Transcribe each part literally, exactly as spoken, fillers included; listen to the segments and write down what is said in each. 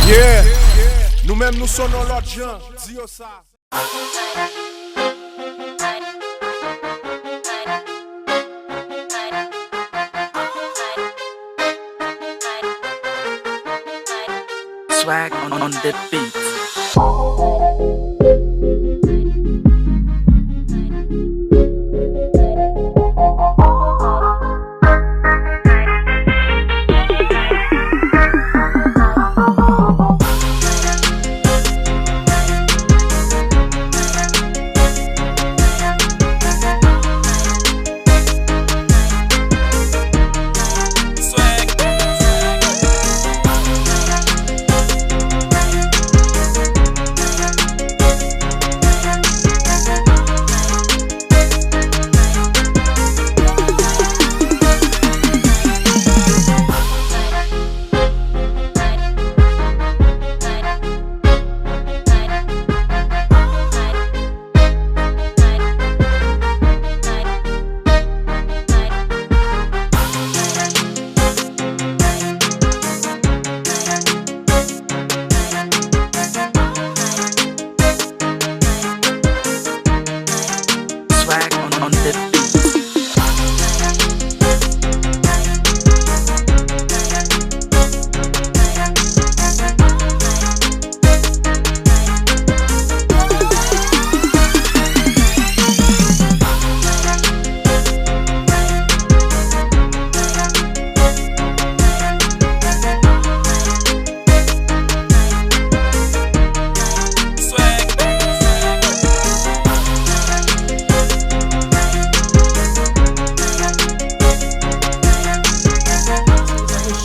Yeah, nou menm nou sonn yon lòt jan, di yo sa. Swag on, on the beat. Swag on, on the beat.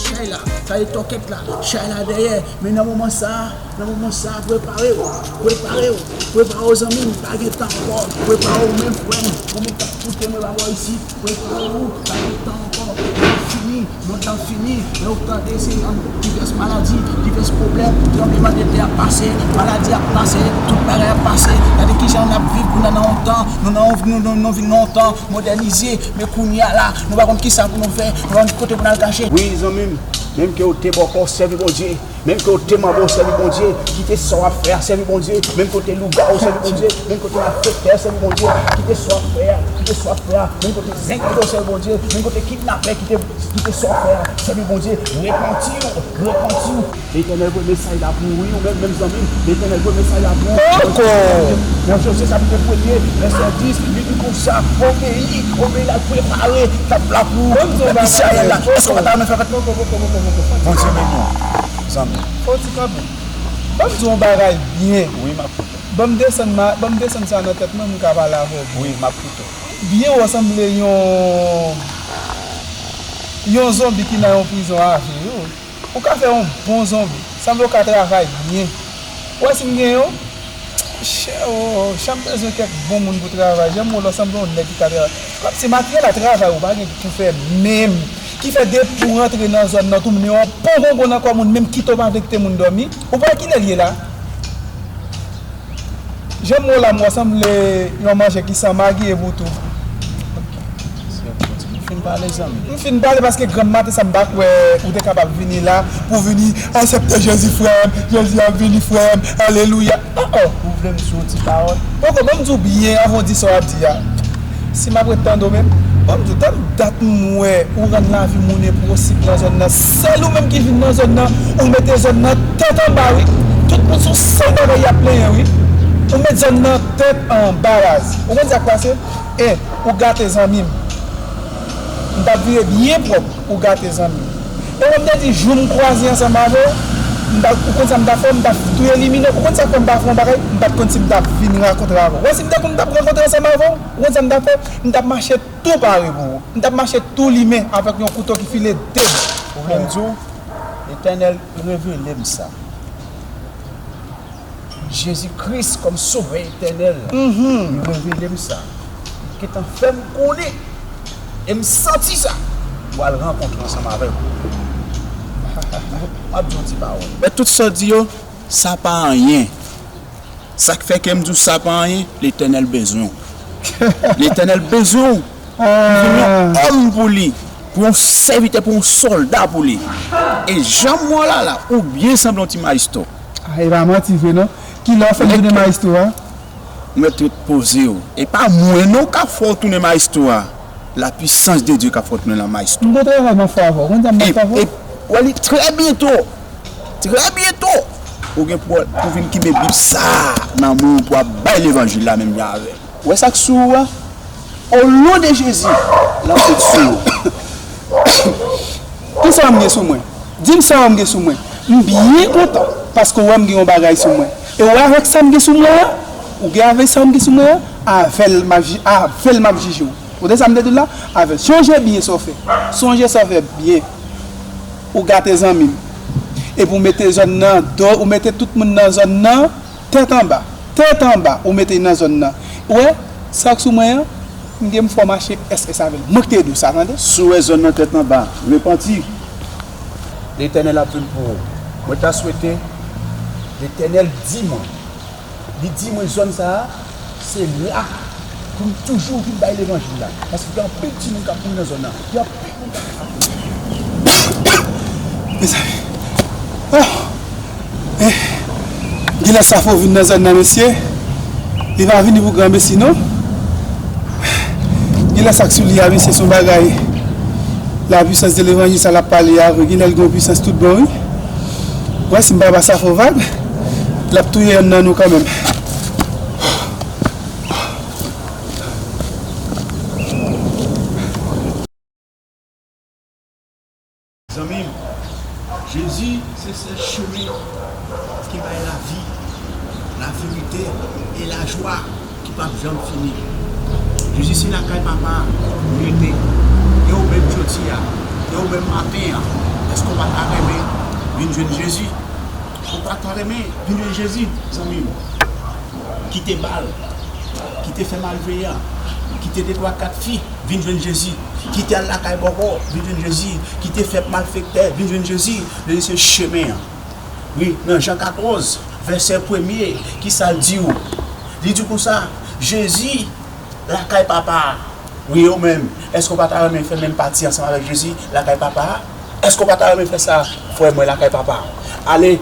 Chay la, chay tòkèt la, chay la dèyè, men nan moman sa a, nan moman sa a, prepare w, prepare w, prepare w zanmi m, pa gen tan ankò, prepare w menm frè m, ou menm k ap koute mwen pa bò isit, prepare w, pa gen tan ankò, mond lan fini, mond lan fini, lè w tande se divès maladi, divès pwoblèm, tranblemanntè ap pase, maladi ap pase, tout bagay ap pase, gade kijan n ap viv, nou nan yon tan, nou nan yon, nou, nou, nou vin nan yon tan modènize, men kounye a la, nou pa konn kisa pou nou fè, nou pa konn kote pou n al kache. Wi, zanmi m, menm ke w te bòkò, sèvi Bondye. Menm ke w te manbo, sèvi Bondye. Kite sa w ap fè a, sèvi Bondye. Menm ke w te lougawou, sèvi Bondye. Menm ke w te malfektè, sèvi Bondye. Kite sa w ap fè a, kite sa w ap fè a. Menm ke w te zengledo, sèvi Bondye. Menm ke w te kidnapè, kite, kite sa w ap fè a, sèvi Bondye. Repanti w, repanti w. Letènèl voye mesaj la pou ou, wi, ou menm, menm zanmi m. Letènèl voye mesaj la pou ou. Poko! Nan Jozye chapit premye, vèsè dis, li di konsa, obeyi, obeyi la prepare tab la pou pèp Izrayèl la. Èske w pa ta renmen fè fèt? Poko, poko, poko, poko. Bondye beni w, zanmi. Fò w ti kanpe. Ban m di w yon bagay byen. Wi, m ap koute w. Ban m desann ma-, ban m desann sa nan tèt mwen, m ka pale avè w byen. Wi, m ap koute w. Byen, ou sanble yon, yon zonbi ki nan yon prizon a vi, wi. Ou ka fè yon bon zonbi. Sanble w ka travay byen. Ou wè si m gen yon? Chè o, chè m bezwen kèk bon moun pou travay. Jan m wè w la, w sanble yon nèg ki ka travay. Kòmsi maten la travay ou pa gen pou fè menm. Ki fè depi w rantre nan zòn nan, tou moun yo yon pon gongon nan kò moun, menm kite w pa vle kite moun dòmi. Ou pa wè kilè l ye la? Jan m wè w la, m wè w sanble yon manje ki san magi e pou tou. Ok. M fin pale, zanmi. M fin pale paske granm maten sa m pa kwè ou te kapab vini la pou vini aksepte Jezi, frè m. Jezi ap vini, frè m. Alelouya. Oh, oh. Ou vle m di yon ti pawòl? Poko, ban m di w byen avan w di sa w ap di a. Si m ap ret tande w menm, ban m di w, tann dat m wè ou rann lavi moun enposib nan zòn nan. Sèl ou menm ki vin nan zòn nan, ou mete zòn nan tèt anba, wi. Tout moun se yon sèl bagay y ap plenyen, wi. Ou met zòn nan tèt anba, raz. Ou konn sa k pase? E, ou gate zanmi m. M t ap vire byen pwòp, ou gate zanmi m. E mwen m te di, jou m kwaze ansanm avè w, m t ap, ou konn sa m t ap fè, m t ap tou elimine w. Ou konn sa k fè m pa fè yon bagay? M pa t konn si m t ap vin rakontre avè w. Wè, si m te konn m t ap rakontre ansanm avè w, ou konn sa m t ap fè? M t ap mache tou pare pou ou. M t ap mache tou limen avèk yon kouto ki file de bò. Ou vle m di w, Letènèl revele m sa. Jezi Kris kòm Sovè etènèl, li revele m sa. Li gentan fè m konnen. E m santi sa. M pral rankontre ansanm avè w. M ap di yon ti pawòl. Men tout sa w di yo, sa pa anyen. Sa k fè ke m di w sa pa anyen, Letènèl bezwen w. Letènèl bezwen w. Ou vin yon òm pou li. Pou yon sèvitè, pou yon sòlda pou li. E jan m wè w la la, ou byen sanble yon ti maestro. A, e pa manti vre non. Kilè w fè m tounen maestro a? Ou mèt ret poze w. E pa mwen non k ap fè w tounen maestro a. La puissance de Dieu k ap fè w tounen la maestro. M gen travay m ap fè avè w. Konn sa m ap fè avè w? E, e, w wè li trè byento. Trè byento. Ou gen pou, pou vin kenbe Bib sa a nan men w pou w ap bay levanjil la menm jan avè m. Ou wè sa k sou ou a? O non de Jezi, l ap sot sou ou. Kisa w m gen sou mwen? Di m sa w m gen sou mwen. M byen kontan, paske w wè m gen yon bagay sou mwen. E w wè avèk sa m gen sou mwen an, ou gen avèk sa m gen sou mwen an, avè l m ap ji-, avè l m ap jije w. Ou tande sa m te di w la? Avè l. Sonje byen sa w fè. Sonje sa w fè byen. Ou gate zanmi m. Epi w mete zòn nan, do, ou mete tout moun nan zòn nan, tèt anba, tèt anba, ou mete nan zòn nan. Ou wè, sa k sou mwen an, m gen m fò mache S S avè l. Mwen k te di w sa, tande? Si w wè zòn nan tèt anba, repanti. Letènèl ap vin pou ou. Mwen ta swete Letènèl di mwen, li di mwen zòn sa a, se la pou m toujou vin bay levanjil la. Paske gen anpil timoun k ap mouri nan zòn nan. Gen anpil Mezanmi. Oh! Eh, genlè sa fò vin nan zòn nan, mesye. Li pa vini pou granmesi, non. Genlè sa k sou li a, mesye, se yon bagay. La puissance de l'évangile, sa l ap pale a, vre. Genlè l gen yon pwisans tout bon, wi. Wè, si m pa ba sa fò vag, l ap touye yonn nan nou kanmenm. Zanmi m, Jezi se sèl chemen ki bay lavi, laverite e lajwa ki p ap janm fini. Jezi se lakay Papa a pou w rete. E ou menm jodi a, e ou menm maten an, èske w pa ta renmen vin jwenn Jezi? Ou pa ta renmen vin jwenn Jezi, zanmi m? Kite bal, kite fè malveyan, kite de twa kat fi, vin jwenn Jezi. Kite al lakay bòkò, vin jwenn Jezi. Kite fè malfektè, vin jwenn Jezi. Jezi se chemen an. Wi, nan Jan katòz, vèsè premye, kisa l di w? Li di w konsa, Jezi lakay Papa a. Wi, ou menm, èske w pa ta renmen fè menm pati ansanm avèk Jezi lakay Papa a? Èske w pa ta renmen fè sa, frè mwen, lakay Papa a? Ale,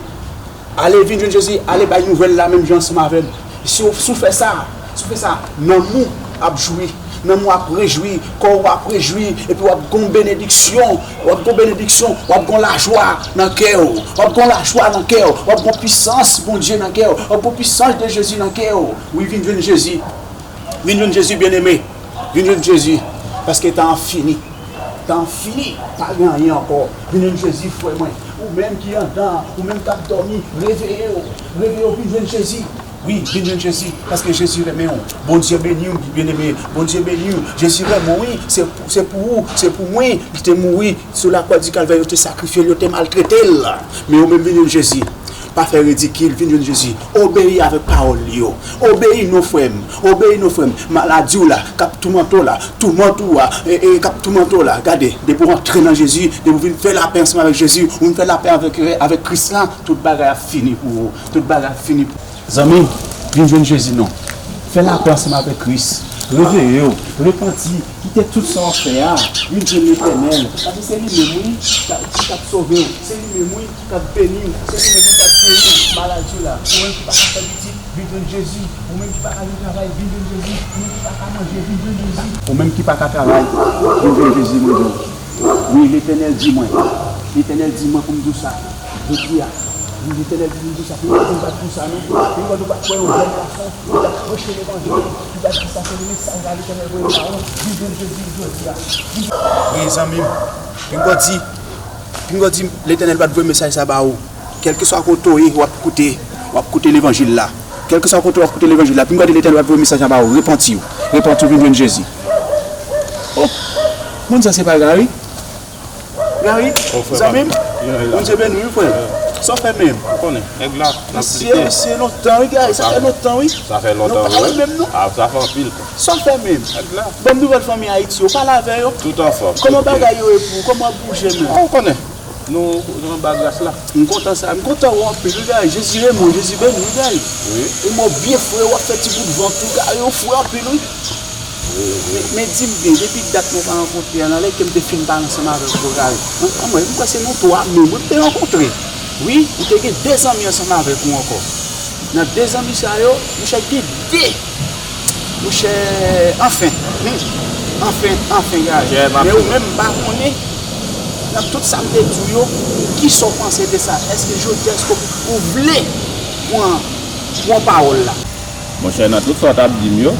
ale, vin jwenn Jezi, ale bay nouvèl la menm jan ansanm avè m. Si w, si w fè sa, si w fè sa, nanm ou ap jwi, nanm ou ap rejwi, kò w ap rejwi, epi w ap gon benediksyon, w ap gon benediksyon, w ap gon lajwa nan kè w, w ap gon lajwa nan kè w, w ap gon pwisans Bondye nan kè w, w ap gon pwisans de Jezi nan kè w. Wi, vin jwenn Jezi. Vin jwenn Jezi, byeneme. Vin jwenn Jezi. Paske tan an fini. Tan an fini. Pa gen anyen ankò. Vin jwenn Jezi, frè mwen. Ou menm ki anndan an, ou menm k ap dòmi, reveye w. Reveye w, vin jwenn Jezi. Wi, vin jwenn Jezi. Paske Jezi renmen w. Bondye beni w, byeneme. Bondye beni w. Jezi renmen w, wi. Se pou, se pou ou, se pou mwen. Li te mouri sou lakwa di Kalvè, yo te sakrifye l, yo te maltrete l. Men ou menm vin jwenn Jezi. Pa fè ridikil, vin jwenn Jezi. Obeyi avèk pawòl li yo. Obeyi non, frè m. Obeyi non, frè m. Maladi w la, k ap toumante w la, toumante w a, e, e, k ap toumante w la. Gade, depi w antre nan Jezi, depi w vin fè lapè ansanm avèk Jezi, ou vin fè lapè avèk, avèk Kris la, tout bagay ap fini pou ou. Tout bagay ap fini pou ou. Zanmi, vin jwenn Jezi non. Fè lapè ansanm avèk Kris. Reveye w, repanti, kite tout sa w ap fè a, vin jwenn Letènèl. Paske se li menm, wi, k ap, k ap sove w. Se li menm, wi, k ap beni w. Se li menm, wi, k ap geri w. Maladi w la. Ou menm ki pa ka fè pitit, vin jwenn Jezi. Ou menm ki pa ka jwenn travay, vin jwenn Jezi. Ou menm ki pa ka manje, vin jwenn Jezi. Ou menm ki pa ka travay, vin jwenn Jezi, mwen di w. Wi, Letènèl di mwen. Letènèl di mwen pou m di w sa. Jodi a, wi, Letènèl di m di w sa, pou m pa di m pa t pou sa non. Pou m pa di w pa t kwè yon jèn gason ki t ap preche levanjil, ki t ap di sa se mesaj la Letènèl voye ba ou, vin jwenn Jezi jodi a. Wi, zanmi m. Pinga w di, pinga w di Letènèl pa t voye mesaj sa ba ou. Kèlkeswa kote w ye, w ap koute, w ap koute levanjil la. Kèlkeswa kote w ap koute levanjil la, pinga w di Letènèl pa t voye mesaj sa ba ou. Repanti w. Repanti w, vin jwenn Jezi. Oh, moun sa se pa Gary? Gary, zanmi m, Bondye beni w, wi, frè. Sa w fè menm? Ou konnen, nèg la, n ap lite. Mesye, se lontan, wi, Gary, sa fè lontan, wi. Sa fè lontan, wi. Nou pa wè menm, non. A, sa fè anpil. Sa w fè menm? Nèg la. Ban m nouvèl fanmi Ayiti yo, pale avè yo. Tout anfòm. Kòman bagay yo ye pou ou? Kòman w ap bouje menm? A, ou konnen, nou, nou anba gras la. M kontan sa, m kontan wè w anpil, wi, Gary. Jezi renmen w, Jezi beni w, wi, Gary. Wi. Ou mò byen fre, w ap fè ti bout vant tou, Gary, ou fre anpil, wi. Men, men di m byen, depi dat nou pa rankontre a, nan lè ke m te fin pale ansanm avèk ou, Gary? An, anmwey, m kwè se nou twa menm wi m te rankontre. Wi, ou te gen de zanmi ansanm avèk ou ankò. Nan de zanmi sa yo, monchè, gen de. Monchè, anfen, hmm, anfen, anfen, Gary. Men ou menm, m pa konnen, nan tout sa m te di w yo, kisa w panse de sa? Èske jodi a, èske w, ou vle pran, pran pawòl la? Monchè, nan tout sa w t ap di m yo,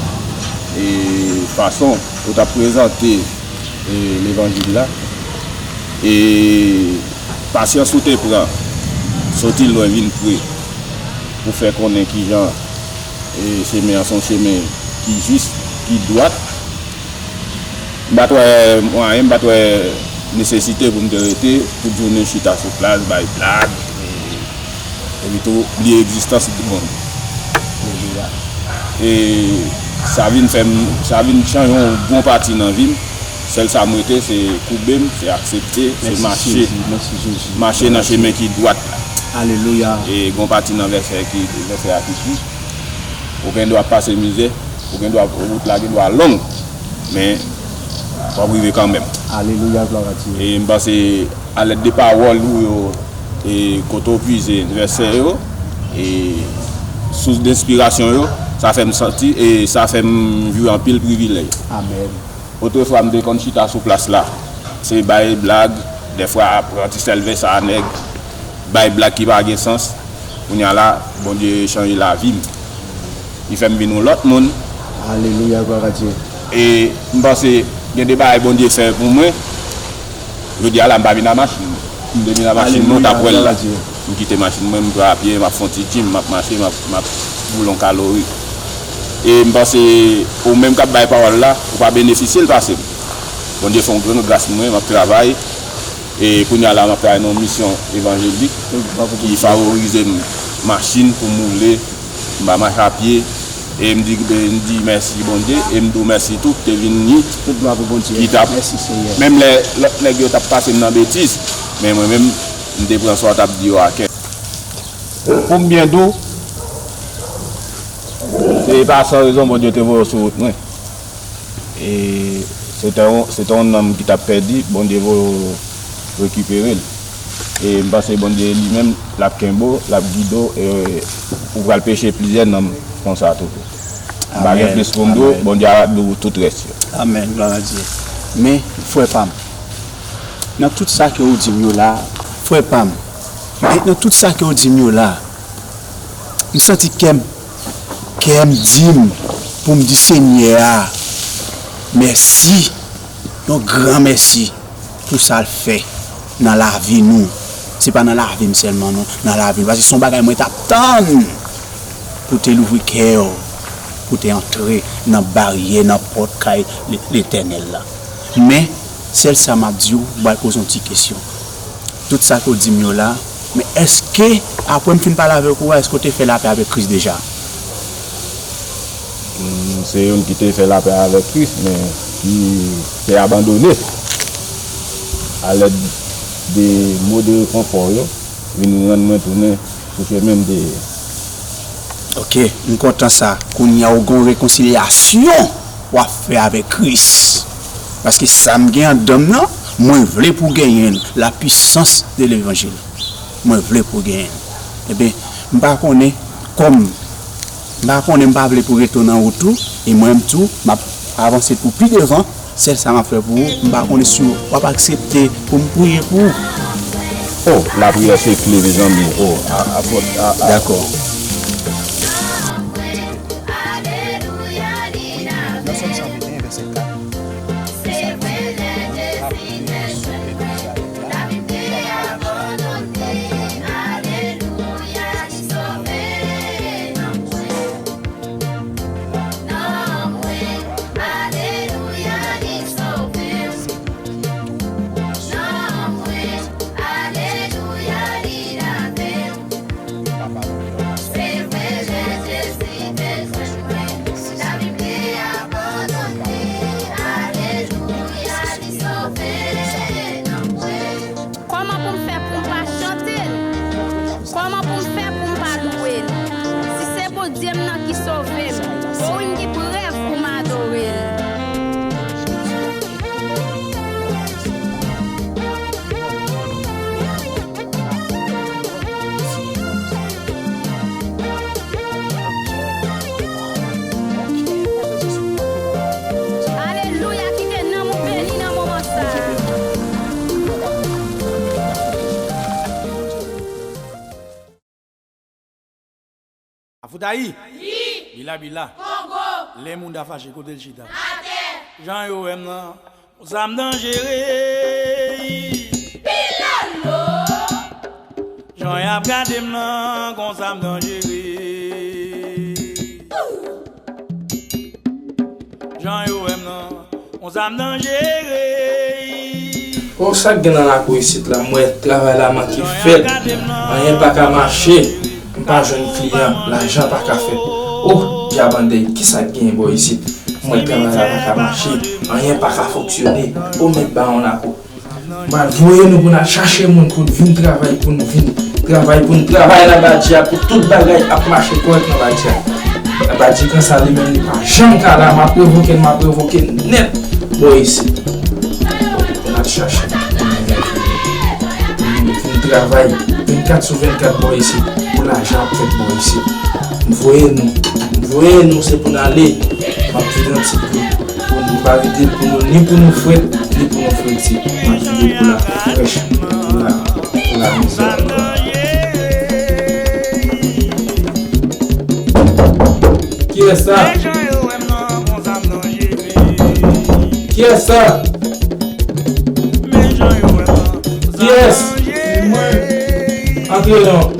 e fason ou t ap prezante, e levanjil la, e pasyans ou te pran, soti lwen vin pre, pou fè konnen kijan, e chemen an se yon chemen ki jis, ki dwat. M pa t wè mwayen, m pa t wè nesesite pou m te rete tout jounen chita sou plas, bay blag, e, epi tou bliye egzistans moun. E sa vin fè m, sa vin chanje yon bon pati nan vi m. Sèl sa m rete, se koube m, se aksepte, se mache. Mache nan chemen ki dwat la. Alelouya. E gon pati nan vèsè ki, vèsè a ki di, ou gen dwa pase mizè, ou gen dwa, wout la gen dwa long, men w ap rive kanmenm. Alelouya, glwa a Dye. E m panse, alèd de pawòl ou yo, e kote w pwize vèsè yo, e sous denspirasyon yo, sa fè m santi, e sa fè m jwi anpil privilèj. Amèn. Otrefwa, m te konn chita sou plas la, se bay blag, dèfwa pran ti sèl vèsè a nèg, bay blag ki pa gen sans. Kounye a la, Bondye chanje lavi m. Li fè m vin yon lòt moun. Alelouya, glwa a Dye. E m panse gen de bagay Bondye fè pou mwen. Jodi a la, m pa vin a machin. M te vin a machin mwen, w t ap wè l la. M kite machin mwen, m pran apye, m ap fè yon ti gym, m ap mache, m ap, m ap boule yon kalori. E m panse, ou menm k ap bay pawòl la, ou pa benefisye l pase m. Bondye fè yon gran gras mwen, m ap travay. E kounye a la, m ap travay nan yon misyon evanjelik ki favorize m machin pou m woule, m pa mache apye. E m di, m di mèsi Bondye, e m di w mèsi tou ki te vin ni, ki t ap, menm lè lòt nèg yo t ap pase m nan betiz, men mwen menm, m te pran sa w t ap di yo a kè. Pou m byen di w, se pa san rezon Bondye te voye w sou wout mwen. E se te yon, se te yon nanm ki t ap pèdi, Bondye voye w rekipere l. E m panse Bondye li menm, l ap kenbe w, l ap gide w, e ou pral peche plizyè nanm konsa tou. M pa gen plis pou m di w, Bondye ap di w tout rès yo. Amèn, glwa a Dye. Men, frè pa m, nan tout sa ke w di m yo la, frè pa m, men nan tout sa ke w di m yo la, m santi kè m, kè m di m pou m di Senyè a mèsi, yon gran mèsi pou sa l fè nan lavi nou. Se pa nan lavi m sèlman non, nan lavi nou. Paske se yon bagay mwen t ap tann pou te louvri kè w, pou te antre nan baryè, nan pòt kay Le-, Letènèl la. Men, sèl sa m ap di w, m pral poze yon ti kesyon. Tout sa ke w di m yo la, men èske, apre m fin pale avèk ou a, èske w te fè lapè avèk Kris deja? M se youn ki te fè lapè avèk Kris, men ki te abandone. Alèd de mo de rekonfò yo, vin rann mwen tounen sou chemen m te ye. Ok, m kontan sa. Kounye a ou gon rekonsilyasyon w ap fè avèk Kris. Paske sa m gen anndan m nan, mwen vle pou genyen l. La puissance de l'évangile. Mwen vle pou genyen l. Ebyen, m pa konnen kòm, m pa konnen, m pa vle pou rete nan wout ou, e mwen menm tou, m ap avanse pou pi devan. Sèl sa m ap fè pou ou, m pa konnen si w ap aksepte pou m priye pou ou. Oh, lapriyè se kle, mezanmi. Oh, a, a, a, a. Dakò. Nan Sòm san venteyen, vèsè kat, sa di, apre sou epi sa la, m pa chwazi, m pa chwazi. Foutayi! Wi! Bila bila! Kongo! Lè moun ta fache, kote l chita? Atè! Jan yo wè m nan, konsa m danjere. Pilolo! Jan y ap gade m nan, konsa m danjere. Jan yo wè m nan, konsa m danjere. O, sa k gen nan lakou isit la, m wè travay la manke fèt. Anyen pa ka mache. M pa jwenn kliyan, lajan pa ka fèt. O, dyab andèy, kisa k genyen bò isit? M wè travay la pa ka mache. Anyen pa ka fonksyone. O, mèt bawon lakou. M pral voye nou pou n al chache moun pou n vin travay, pou n vin travay, pou n travay nan badji a, pou tout bagay ap mache kòrèk nan badji a. Badji kansa li menm, li pa janm ka la, m ap revoke l, m ap revoke l nèt bò isit. Pou n al chache moun pou n vin travay vennkat sou vennkat bò isit, pou lajan ap fèt bò isit. M voye nou, m voye nou, se pou n ale. M ap vide yon ti kou. Pou nou pa vide l pou nou, ni pou nou frèt, ni pou nou fredi. M ap vide l pou la frèch, pou la, pou la mizè. Kiyès sa? Kiyès sa? Kiyès? Antre non.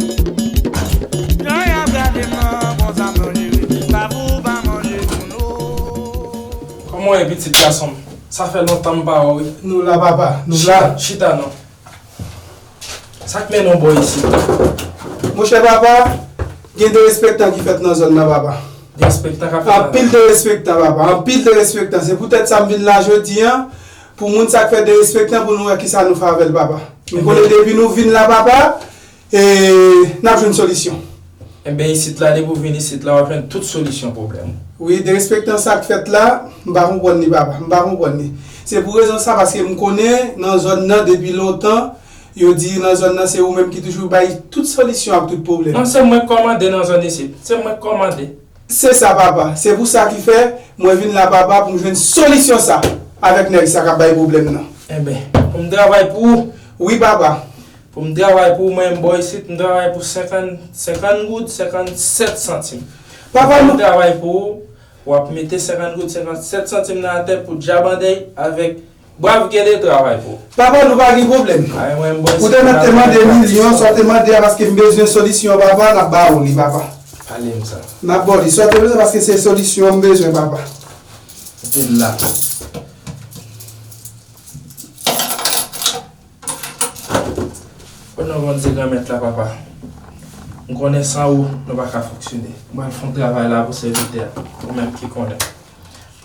Kòman w ye, pitit gason m? Sa fè lontan m pa wè w, wi. Nou la, papa, nou la. Chita, chita non. Sa k mennen w bò isit? Monchè papa, gen derespektan ki fèt nan zòn nan, papa. Derespektan k ap fèt la? Anpil derespektan, papa, anpil derespektan. Se poutèt sa m vin la jodi a, pou moun sa k fè derespektan, pou nou wè kisa nou fè avè l, papa. M konnen depi nou vin la, papa, e, n ap jwenn solisyon. Enben, isit la, depi w vin isit la, w ap jwenn tout solisyon pwoblèm ou. Wi, derespektan sa k fèt la, m pa konprann li, papa. M pa konprann li. Se pou rezon sa, paske m konnen nan zòn nan depi lontan, yo di nan zòn nan se ou menm ki toujou bay tout solisyon ak tout pwoblèm. Non, se mwen k kòmande nan zòn isit. Se mwen k kòmande. Se sa, papa. Se pou sa ki fè mwen vin la, papa, pou m jwenn solisyon sa avèk nèg sa k ap bay pwoblèm nan. Enben, pou m travay pou ou. Wi, papa. Pou m travay pou ou, mwen menm bò isit, m travay pou senkant, senkant goud, senkannsèt santim. Papa, nou travay pou ou, w ap mete senkant goud, senkannsèt santim nan atè pou Djab Andèy avèk Brav Gede travay pou ou. Papa, nou pa gen pwoblèm. Ay, mwen menm bò isit, ou te mèt te mande milyon, sa w te mande a, paske m bezwen solisyon, papa, n ap ba ou li, papa. Pale m sa. N ap ba w li, sa w te bezwen, paske se solisyon m bezwen, papa. Vin la. O non, Bondye Granmèt la, papa. M konnen san ou, nou pa ka fonksyone. M pral fè yon travay la pou sèvitè a, ou menm ki konnen.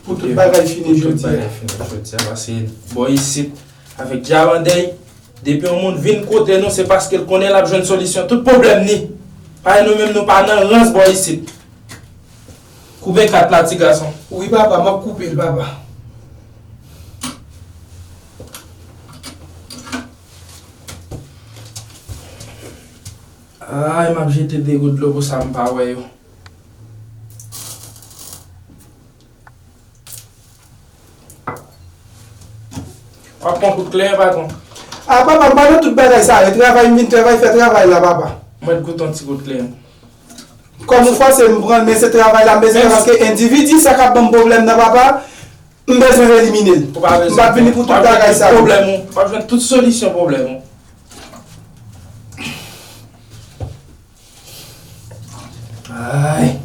Pou tout bagay fini jodi a. Pou tout bagay fini jodi a, paske bò isit, avèk Djab Andèy, depi yon moun vin kote nou, se paske l konnen l ap jwenn solisyon tout pwoblèm ni. Paske nou menm, nou pa nan rans bò isit. Koupe kat la, ti gason. Wi, papa, m ap koupe l, papa. Ay, m ap jete de gout dlo pou sa m pa wè yo. W ap pran kout kleren, patwon? A, papa, m pa nan tout bagay sa yo. Travay, m vin travay, fè travay la, papa. Mwen t goute yon ti kout kleren. Kòm ou fòse m pran l, men se travay la m bezwen fè, paske endividi sa k ap ban m pwoblèm nan, papa, m bezwen elimine l. Ou pa bezwen. M pa t vini pou tout bagay sa yo. Pwoblèm ou, w ap jwenn tout solisyon pwoblèm ou. Ay.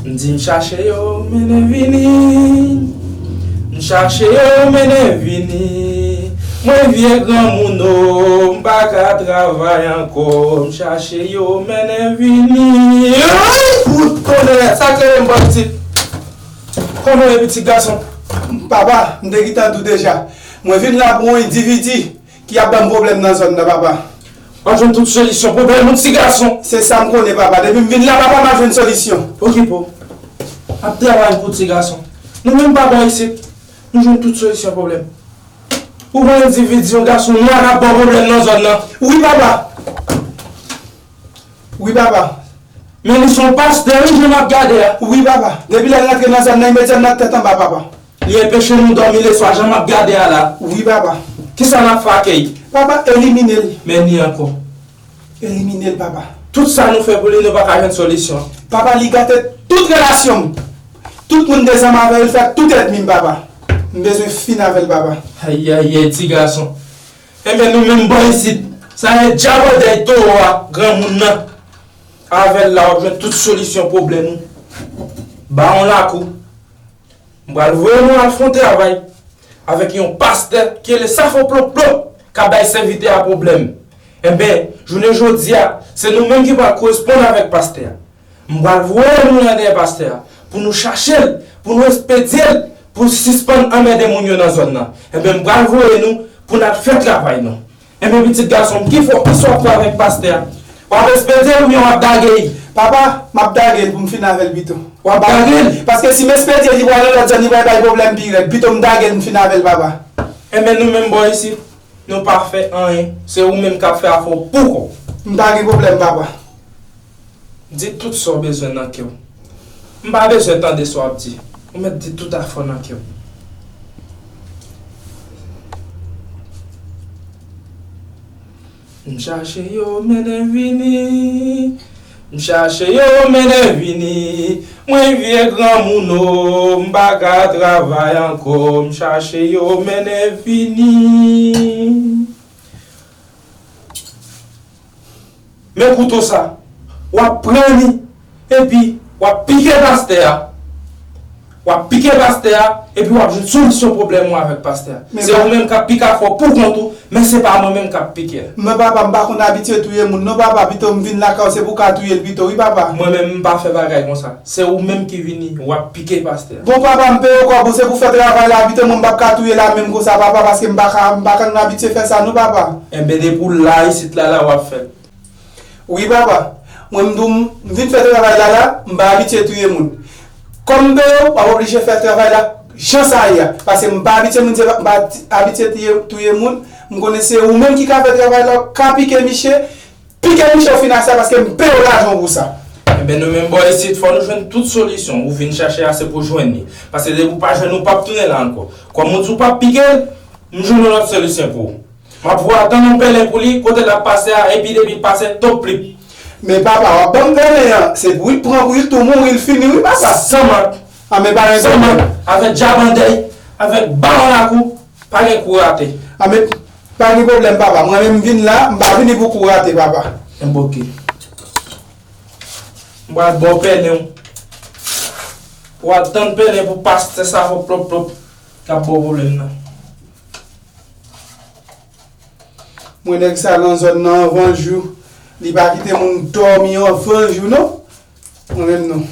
M di m chache yo, mennen vini. M chache yo, mennen vini. Mwen vye granmoun o, m pa ka travay ankò. M chache yo, mennen vini. Ay, fout tonnè, sa k rele m bò isit? Kòman w ye, pitit gason? Papa, m te gentan di w deja. Mwen vin la pou yon endividi ki ap ban m pwoblèm nan zòn nan, papa. W ap jwenn tout solisyon pwoblèm ou, ti gason. Se sa m konnen, papa. Depi m vin la, papa, m ap jwenn solisyon. Okipe w. M ap travay pou ti gason. Nou menm pa bò isit. Nou jwenn tout solisyon pwoblèm. Ou wè endividi, yon gason nwa k ap ba w pwoblèm nan zòn nan. Wi, papa. Wi, papa. Men li se yon pastè, wi, jan m ap gade a. Wi, papa. Depi lè l rantre nan zòn nan, imedyatman tèt anba, papa. Li enpeche nou dòmi leswa, jan m ap gade a la. Wi, papa. Kisa n ap fè ak li? Papa, elimine l. Men ni ankò. Elimine l, papa. Tout sa nou fè pou li, nou pa ka jwenn solisyon. Papa, li gate tout relasyon m. Tout moun dezanm avè l, li fè tout ènmi m, papa. M bezwen fin avè l, papa. Ayayay, ti gason. Enben, nou menm bò isit, sa e djab andèy towo a, granmoun nan. Avè l la, w ap jwenn tout solisyon pwoblèm ou. Bawon Lakou. M pral voye nou al fè yon travay avèk yon pastè ki rele Safo Plop Plop, k ap bay sèvitè a pwoblèm. Enben, jounen jodi a, se nou menm ki pral koresponn avèk pastè a. M pral voye nou nan dèyè pastè a, pou nou chache l, pou nou espedye l, pou l sispann anmède moun yo nan zòn nan. Enben, m pral voye nou pou n al fè travay nou. Enben, pitit gason m, ki fò, ki sa w ap fè avèk pastè a? W ap espedye l oubyen w ap dage l? Papa, m ap dage l pou m fin avè l pito. W ap dage l? Paske si m espedye l, li pral nan lòt zòn, li pral bay pwoblèm pi rèd. Pito m dage l, m fin avè l, papa. Enben, nou menm bò isit, nou pa fè anyen. Se ou menm k ap fè afè w pou kò w. M pa gen pwoblèm, papa. Di tout sa w bezwen nan kè w. M pa bezwen tande sa w ap di. Ou mèt di tout afè w nan kè w. M chache yo mennen vini. M chache yo mennen vini. Mwen vye granmoun o, m pa ka travay ankò. M chache yo mennen vini. Men kouto sa, w ap pran li, epi w ap pike pastè a. W ap pike pastè a, epi w ap jwenn solisyon pwoblèm ou avèk pastè a. Se ou menm k ap pike afè w pou kont ou, men se pa mwen menm k ap pike l. Men papa, m pa konn abitye touye moun non papa, pito m vin lakay ou, se pou w ka touye l pito wi papa. Mwen menm m pa fè bagay konsa. Se ou menm ki vini, w ap pike pastè a. Bon papa, m peye w kòb ou, se pou fè travay la, pito mwen m p ap ka touye la menm konsa papa, paske m pa ka, m pa konn abitye fè sa non papa. Enben depi w la isit la, la w ap fè l. Wi papa, mwen m di w m vin fè travay la la, m pa abitye touye moun. Kòm m peye w, w ap oblije fè travay la jan sa ye a. Paske m pa abitye moun, m pa abitye touye, touye moun, m konnen se ou menm ki ka fè travay la, w ka pike miche, pike miche w fin ak sa paske m peye w lajan w pou sa. Enben nou menm bò isit, fò nou jwenn tout solisyon. Ou vin chache a, se pou w jwenn li. Paske depi w pa jwenn, ou p ap tounen la ankò. Kòm ou di w p ap pike l, m jwenn yon lòt solisyon pou ou. M ap voye atann yon pèlen pou li, kote l ap pase a, epi depi l pase, toplip. Men papa, w ap ban m pèlen an, se pou l pran pou l tou mouri, l fini wi papa. San mak. A men pa gen pwoblèm. San mak, avèk djab andèy, avèk bawon lakou, pa gen kou rate. A men pa gen pwoblèm papa, mwen menm m vin la, m pa vini pou kou rate papa. Enben oke. M pral ba w pèlen w. Pou w al tann pèlen pou pastè sa fò plòp plòp k ap ba w pwoblèm nan. Mwen nèg sa nan zòn nan anvan jou. Li pa kite moun dòmi anvan jou non. Mwen menm non.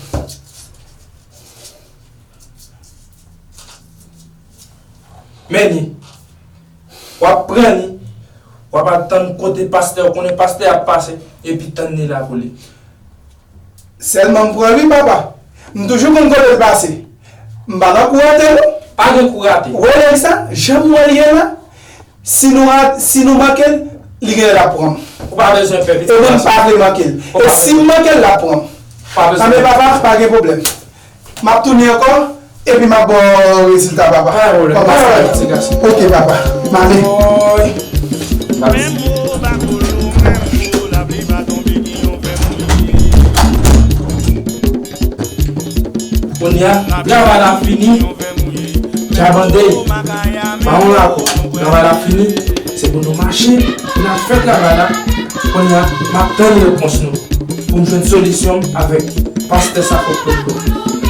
Men li. W ap pran li. W ap al tann kote pastè, ou konnen pastè ap pase, epi tann li la pou li. Sèlman m pran l wi papa. M toujou konn kote l pase. M pa nan kou rate non. Pa gen kou rate. Ou wè nèg sa, jan m wè l ye la, si nou ra-, si nou manke l, li genlè l ap pran m. Ou pa bezwen pè pitit gason. E mwen m pa vle manke l. E si m manke l, l ap pran m. Ou pa bezwen pè pitit gason. Anben papa, pa gen pwoblèm. M ap tounen ankò, epi m ap ba w rezilta papa. Pa gen pwoblèm, pa gen pwoblèm, ti gason. Oke papa, m ale. Woy. Kounye a, travay la fini. Djab andèy, bawon lakou, travay la fini. Se pou nou mache, pou n al fè travay la. Kounye a, m ap tann repons nou. Pou m jwenn solisyon m avèk pastè sa fò plòp plòp.